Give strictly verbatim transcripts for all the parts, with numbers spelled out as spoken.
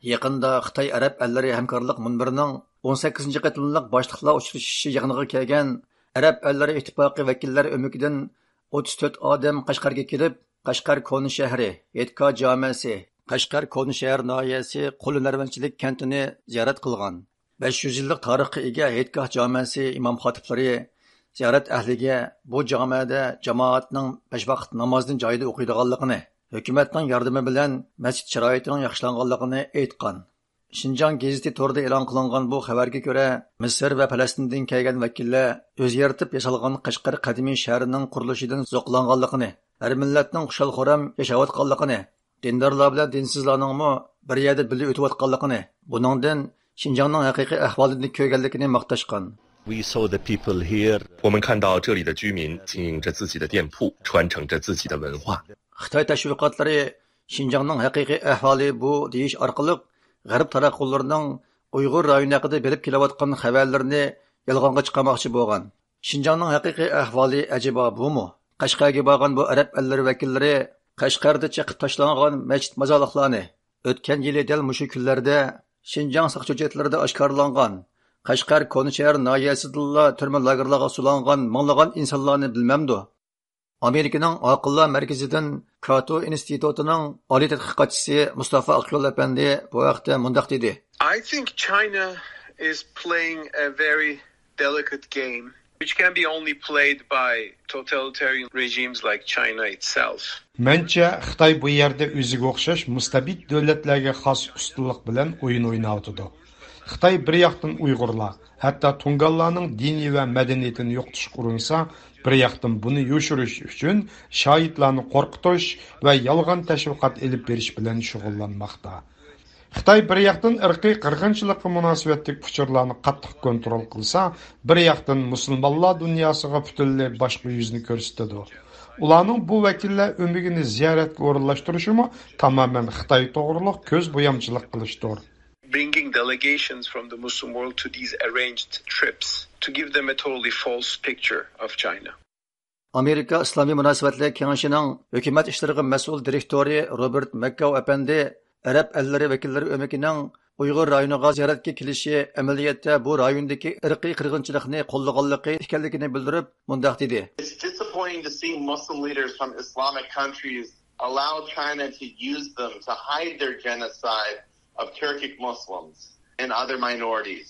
يېقىندا خىتاي ئەرەب ئەللىرى ھەمكارلىق مۇنبىرىنىڭ ئون سەككىزىنچى قېتىملىق باشلىقلار ئۇچرىشىشى يىغىنىغا كەلگەن ئەرەب ئەللىرى ئىتتىپاقى ۋەكىللەر ئۆمىكىدىن ئوتتۇز تۆت ئادەم قەشقەرگە كېلىپ، قەشقەر كونا شەھىرى، ھېيتگاھ جامەسى، قەشقەر كونا شەھەر ناھىيەسى قول ھۈنەرۋەنچىلىك كەنتىنى زىيارەت قىلغان. بەش يۈز يىللىق تارىخقا ئىگە ھېيتگاھ جامەسى ئىمام خاتىپلىرى زىيارەت ئەھلىگە بۇ جامەدە جامائەتنىڭ بەش ۋاقىت نامازنى جايىدا ئوقۇيدىغانلىقىنى، ھۆكۈمەتنىڭ ياردىمى بىلەن مەسچىت شارائىتىنىڭ ياخشىلانغانلىقىنى ئېيتقان. شىنجاڭ گېزىتى تورىدا ئېلان قىلىنغان بۇ خەۋەرگە كۆرە، مىسىر ۋە پەلەستىندىن كەلگەن ۋەكىللەر ئۆزى يارىتىپ ياسالغان قەشقەر قەدىمىي شەھىرىنىڭ قۇرۇلۇشىدىن زوقلانغانلىقىنى، ھەر مىللەتنىڭ خۇشال-خۇرام ياشاۋاتقانلىقىنى، دىندارلار بىلەن دىنسىزلارنىڭمۇ بىر يەردە بىللە ئۆتۈۋاتقانلىقىنى، بۇنىڭدىن شىنجاڭنىڭ ھەقىقىي ئەھۋالىنى كۆرگەنلىكىنى ماختاشقان. We saw the people here. 我们看到这里的居民经营着自己的店铺，传承着自己的文化。 خىتاي تەشۋىقاتلىرى شىنجاڭنىڭ ھەقىقىي ئەھۋالى بۇ دېيىش ئارقىلىق غەرب تاراتقۇلىرىنىڭ ئۇيغۇر رايونى ھەققىدە بېرىپ كېلىۋاتقان خەۋەرلىرىنى يالغانغا چىقارماقچى بولغان. شىنجاڭنىڭ ھەقىقىي ئەھۋالى ئەجەبا بۇمۇ؟ قەشقەرگە بارغان بۇ ئەرەب ئەللىرى ۋەكىللىرى قەشقەردە چېقىپ تاشلانغان مەسچىت مازارلىقلارنى، ئۆتكەن يىلى دەل مۇشۇ كۈنلەردە شىنجاڭ ساقچى ھۆججەتلىرىدە ئاشكارىلانغان قەشقەر كونىشەھەر ناھىيەسىدىلا تۈرمە لاگېرلارغا سولانغان مىڭلىغان ئىنسانلارنى بىلمەمدۇ؟ ئامېرىكىنىڭ ئاقىللار مەركىزىدىن كاتو ئىنستىتۇتىنىڭ ئالىي تەتقىقاتچىسى مۇستافا ئاقيول ئەپەندى بۇ ھەقتە مۇنداق دېدى. I think China is playing a very delicate game, which can be only played by totalitarian regimes like China itself. مەنچە، خىتاي بۇ يەردە ئۆزىگە ئوخشاش مۇستەبىت دۆلەتلەرگە خاس ئۇستىلىق بىلەن ئويۇن ئويناۋاتىدۇ. خىتاي بىر ياقتىن ئۇيغۇرلار، ھەتتا تۇڭگانلارنىڭ دىنى ۋە مەدەنىيىتىنى يوقىتىشقا ئۇرۇنسا، بىر ياقتىن بۇنى يوشۇرۇش ئۈچۈن شاھىتلارنى قورقۇتۇش ۋە يالغان تەشۋىقات ئېلىپ بېرىش بىلەن شۇغۇللانماقتا. خىتاي بىر ياقتىن ئىرقىي قىرغىنچىلىققا مۇناسىۋەتلىك ئۇچۇرلارنى قاتتىق كونترول قىلسا، بىر ياقتىن مۇسۇلمانلار دۇنياسىغا پۈتۈنلەي باشقا يۈزنى كۆرسىتىدۇ. ئۇلارنىڭ بۇ ۋەكىللەر ئۆمىكىنى زىيارەتكە ئورۇنلاشتۇرۇشىمۇ تامامەن خىتاي توغرۇلۇق كۆز بويامچىلىق قىلىشتۇر. Bringing delegations from the Muslim world to these arranged trips to give them a totally false picture of China. ئامېرىكا ئىسلامىي مۇناسىۋەتلەر كېڭىشىنىڭ ھۆكۈمەت ئىشلىرىغا مەسئۇل دىرېكتورى روبېرت مەكگاۋ ئەپەندى ئەرەب ئەللىرى ۋەكىللىرى ئۆمىكىنىڭ ئۇيغۇر رايونىغا زىيارەتكە كېلىشى ئەمەلىيەتتە بۇ رايوندىكى ئىرقىي قىرغىنچىلىقنى قوللىغانلىقى ئىكەنلىكىنى بىلدۈرۈپ، مۇنداق دېدى. It's disappointing to see Muslim leaders from Islamic countries allow China to use them to hide their genocide of Turkic Muslims and other minorities.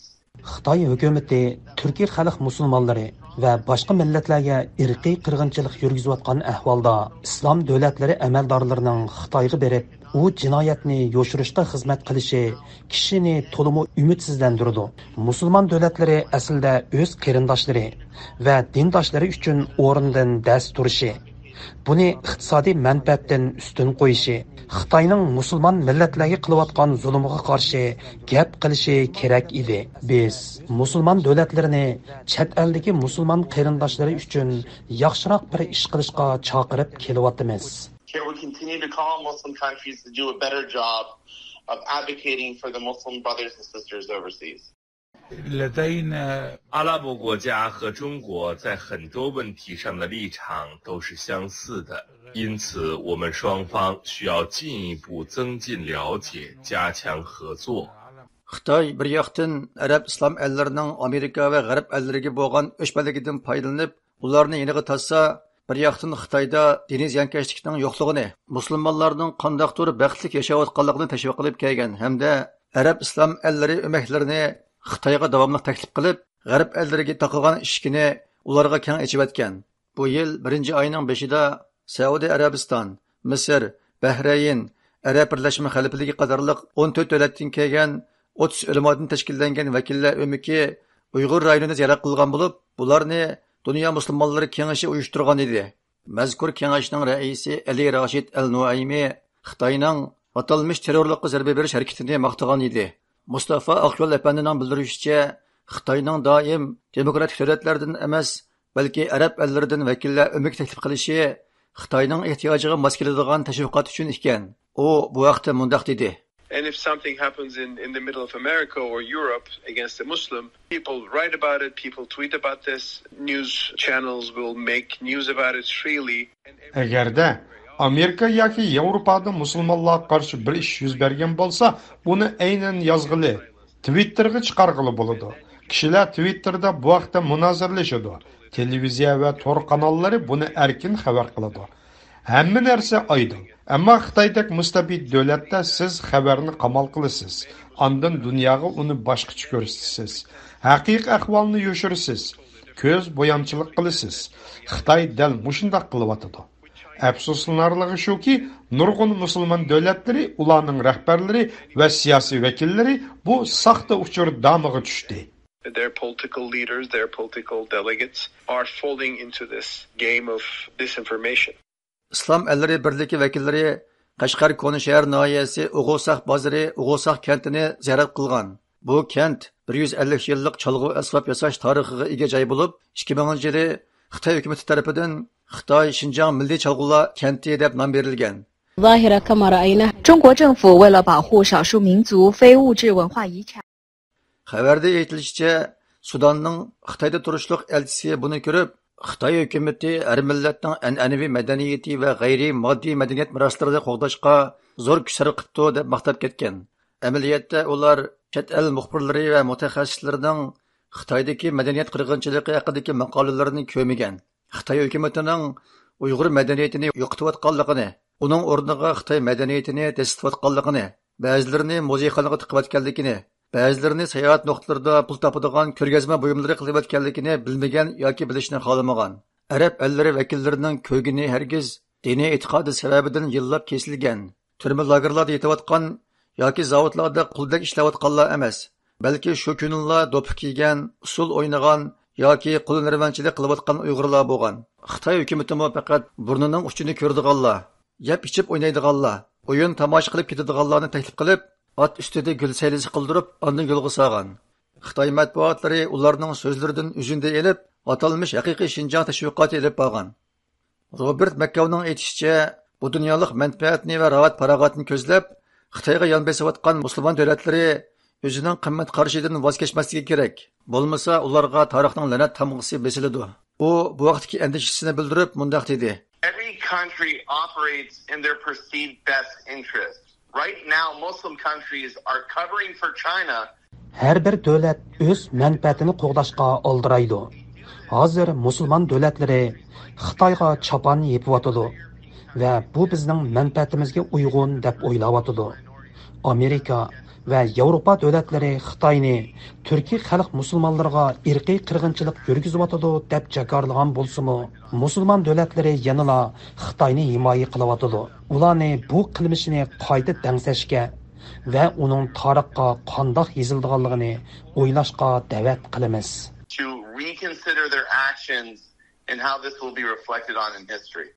خىتاي ھۆكۈمىتى تۈركىي خەلق مۇسۇلمانلىرى ۋە باشقا مىللەتلەرگە ئىرقىي قىرغىنچىلىق يۈرگۈزۈۋاتقان ئەھۋالدا، ئىسلام دۆلەتلىرى ئەمەلدارلىرىنىڭ خىتايغا بېرىپ، ئۇ جىنايەتنى يوشۇرۇشقا خىزمەت قىلىشى كىشىنى تولىمۇ ئۈمىدسىزلەندۈرىدۇ. مۇسۇلمان دۆلەتلىرى ئەسلىدە ئۆز قېرىنداشلىرى ۋە دىنداشلىرى ئۈچۈن ئورنىدىن دەس تۇرۇشى، بۇنى ئىقتىسادىي مەنپەئەتتىن ئۈستۈن قويۇشى، خىتاينىڭ مۇسۇلمان مىللەتلەرگە قىلىۋاتقان زۇلۇمىغا قارشى گەپ قىلىشى كېرەك ئىدى. بىز مۇسۇلمان دۆلەتلىرىنى چەت ئەلدىكى مۇسۇلمان قېرىنداشلىرى ئۈچۈن ياخشىراق بىر ئىش قىلىشقا چاقىرىپ كېلىۋاتىمىز. Can we continue to call Muslim countries to do a better job of advocating for the Muslim brothers and sisters overseas? لدينا 阿拉伯国家和中国在很多问题上的立场都是相似的，因此我们双方需要进一步增进了解，加强合作。 خىتاي بىر ياقتىن ئەرەب ئىسلام ئەللىرىنىڭ ئامېرىكا ۋە غەرب ئەللىرىگە بولغان ئۆچمەنلىكىدىن پايدىلىنىپ، ئۇلارنى يېنىغا تارتسا، بىر ياقتىن خىتايدا دىنىي زىيانكەشلىكنىڭ يوقلۇقىنى، مۇسۇلمانلارنىڭ قانداقتۇر بەختلىك ياشاۋاتقانلىقىنى تەشۋىق قىلىپ كەلگەن ھەمدە ئەرەب ئىسلام ئەللىرى ئۆمەكلىرىنى خىتايغا داۋاملىق تەكلىپ قىلىپ، غەرب ئەللىرىگە تاقىغان ئىشىكىنى ئۇلارغا كەڭ ئېچىۋەتكەن. بۇ يىل بىرىنچى ئاينىڭ بېشىدا سەئۇدى ئەرەبىستان، مىسىر، بەھرەيىن، ئەرەب بىرلەشمە خەلىپىلىكى قاتارلىق ئون تۆت دۆلەتتىن كەلگەن ئوتتۇز ئۆلىمادىن تەشكىللەنگەن ۋەكىللەر ئۆمىكى ئۇيغۇر رايونىنى زىيارەت قىلغان بولۇپ، بۇلارنى دۇنيا مۇسۇلمانلىرى كېڭىشى ئۇيۇشتۇرغان ئىدى. مەزكۇر كېڭەشنىڭ رەئىسى ئەلى راشىد ئەل نۇئەيمى خىتاينىڭ ئاتالمىش تېررورلۇققا زەربە بېرىش ھەرىكىتىنى ماختىغان ئىدى. مۇستافا ئاقيول ئەپەندىنىڭ بىلدۈرۈشىچە، خىتاينىڭ دائىم دېموكراتىك دۆلەتلەردىن ئەمەس، بەلكى ئەرەب ئەللىرىدىن ۋەكىللەر ئۆمىكى تەكلىپ قىلىشى خىتاينىڭ ئېھتىياجىغا ماس كېلىدىغان تەشۋىقات ئۈچۈن ئىكەن. ئۇ بۇ ھەقتە مۇنداق دېدى. And if something happens in, in the middle of America or Europe against a Muslim, people write about it, people tweet about this, news channels will make news about it freely. ئەگەردە ئامېرىكا ياكى ياۋروپادا مۇسۇلمانلارغا قارشى بىر ئىش يۈز بەرگەن بولسا، ئۇنى ئەينەن يازغىلى، تىۋىتتېرغا چىقارغىلى بولىدۇ. كىشىلەر تىۋىتتېردا بۇ ھەقتە مۇنازىرىلىشىدۇ. تېلېۋىزىيە ۋە تور قاناللىرى بۇنى ئەركىن خەۋەر قىلىدۇ. ھەممە نەرسە ئايدىڭ. ئەمما خىتايدەك مۇستەبىت دۆلەتتە سىز خەۋەرنى قامال قىلىسىز. ئاندىن دۇنياغا ئۇنى باشقىچە كۆرسىتىسىز. ھەقىقىي ئەھۋالنى يوشۇرىسىز. كۆز بويامچىلىق قىلىسىز. خىتاي دەل مۇشۇنداق قىلىۋاتىدۇ. ئەپسۇسلىنارلىقى شۇكى، نۇرغۇن مۇسۇلمان دۆلەتلىرى، ئۇلارنىڭ رەھبەرلىرى ۋە سىياسىي ۋەكىللىرى بۇ ساختا ئۇچۇر دامىغا چۈشتى. Their political leaders, their political delegates are falling into this game of disinformation. ئىسلام ئەللىرى بىرلىكى ۋەكىللىرى قەشقەر كونا شەھەر ناھىيەسى ئوغۇلساق بازىرى، ئوغۇلساق كەنتىنى زىيارەت قىلغان. بۇ كەنت بىر يۈز ئەللىك يىللىق چالغۇ ئەسۋاب ياساش تارىخىغا ئىگە جاي بولۇپ، ئىككى مىڭىنچى يىلى خىتاي ھۆكۈمىتى تەرىپىدىن خىتاي شىنجاڭ مىللىي چالغۇلار كەنتى دەپ نام بېرىلگەن. ظاهرة كما رأينا. 中国政府为了保护少数民族非物质文化遗产。 خەۋەردە ئېيتىلىشىچە، سۇداننىڭ خىتايدا تۇرۇشلۇق ئەلچىسى بۇنى كۆرۈپ، خىتاي ھۆكۈمىتى ھەر مىللەتنىڭ ئەنئەنىۋى مەدەنىيىتى ۋە غەيرىي ماددىي مەدەنىيەت مىراسلىرىنى قوغداشقا زور كۈچ سەرپ قىپتۇ دەپ ماختاپ كەتكەن. ئەمەلىيەتتە ئۇلار چەت ئەل مۇخبىرلىرى ۋە مۇتەخەسسىسلىرىنىڭ خىتايدىكى مەدەنىيەت قىرغىنچىلىقى ھەققىدىكى ماقالىلىرىنى كۆرمىگەن. خىتاي ھۆكۈمىتىنىڭ ئۇيغۇر مەدەنىيىتىنى يوقىتىۋاتقانلىقىنى، ئۇنىڭ ئورنىغا خىتاي مەدەنىيىتىنى دەسسىتىۋاتقانلىقىنى، بەزىلىرىنى مۇزېيخانىغا تىقىۋەتكەنلىكىنى، بەزىلىرىنى ساياھەت نۇقتىلىرىدا پۇل تاپىدىغان كۆرگەزمە بۇيۇملىرى قىلىۋەتكەنلىكىنى بىلمىگەن ياكى بىلىشنى خالىمىغان. ئەرەب ئەللىرى ۋەكىللىرىنىڭ كۆرگىنى ھەرگىز دىنىي ئېتىقادى سەۋەبىدىن يىللاپ كېسىلگەن، تۈرمە لاگېرلاردا يېتىۋاتقان ياكى زاۋۇتلاردا قۇلدەك ئىشلەۋاتقانلار ئەمەس، بەلكى شۇ كۈنىلا دوپپا كىيگەن، ئۇسسۇل ئوينىغان ياكى قۇل ھۈنەرۋەنچىلىك قىلىۋاتقان ئۇيغۇرلار بولغان. خىتاي ھۆكۈمىتىمۇ پەقەت بۇرنىنىڭ ئۇچىنى كۆرىدىغانلار، يەپ ئىچىپ ئوينايدىغانلار، ئويۇن تاماشا قىلىپ كېتىدىغانلارنى تەكلىپ قىلىپ، ئات ئۈستىدە گۈل سەيلىسى قىلدۇرۇپ، ئاندىن يولغا سالغان. خىتاي مەتبۇئاتلىرى ئۇلارنىڭ سۆزلىرىدىن ئۈزۈندە ئېلىپ، ئاتالمىش ھەقىقىي شىنجاڭ تەشۋىقاتى ئېلىپ بارغان. روبېرت مەككاۋنىڭ ئېيتىشىچە، بۇ دۇنيالىق مەنپەئەتنى ۋە راھەت-پاراغەتنى كۆزلەپ، خىتايغا يان بېسىۋاتقان مۇسۇلمان دۆلەتلىرى ئۆزىنىڭ قىممەت قارىشىدىن ۋاز كەچمەسلىكى كېرەك. بولمىسا، ئۇلارغا تارىخنىڭ لەنەت تامغىسى بېسىلىدۇ. ئۇ بۇ ھەقتىكى ئەندىشىسىنى بىلدۈرۈپ، مۇنداق دېدى. Every country operates in their perceived best interest. Right now, Muslim countries are covering for China. ھەر بىر دۆلەت ئۆز مەنپەئەتىنى قوغداشقا ئالدىرايدۇ. ھازىر مۇسۇلمان دۆلەتلىرى خىتايغا چاپان يېپىۋاتىدۇ ۋە بۇ بىزنىڭ مەنپەئەتىمىزگە ئۇيغۇن دەپ ئويلاۋاتىدۇ. ئامېرىكا ۋە ياۋروپا دۆلەتلىرى خىتاينى تۈركىي خەلق مۇسۇلمانلىرىغا ئىرقىي قىرغىنچىلىق يۈرگۈزۈۋاتىدۇ دەپ جاكارلىغان بولسىمۇ، مۇسۇلمان دۆلەتلىرى يەنىلا خىتاينى ھىمايە قىلىۋاتىدۇ. ئۇلارنى بۇ قىلمىشىنى قايتا دەڭسەشكە ۋە ئۇنىڭ تارىخقا قانداق يېزىلىدىغانلىقىنى ئويلاشقا دەۋەت قىلىمىز. To reconsider their actions and how this will be reflected on in history.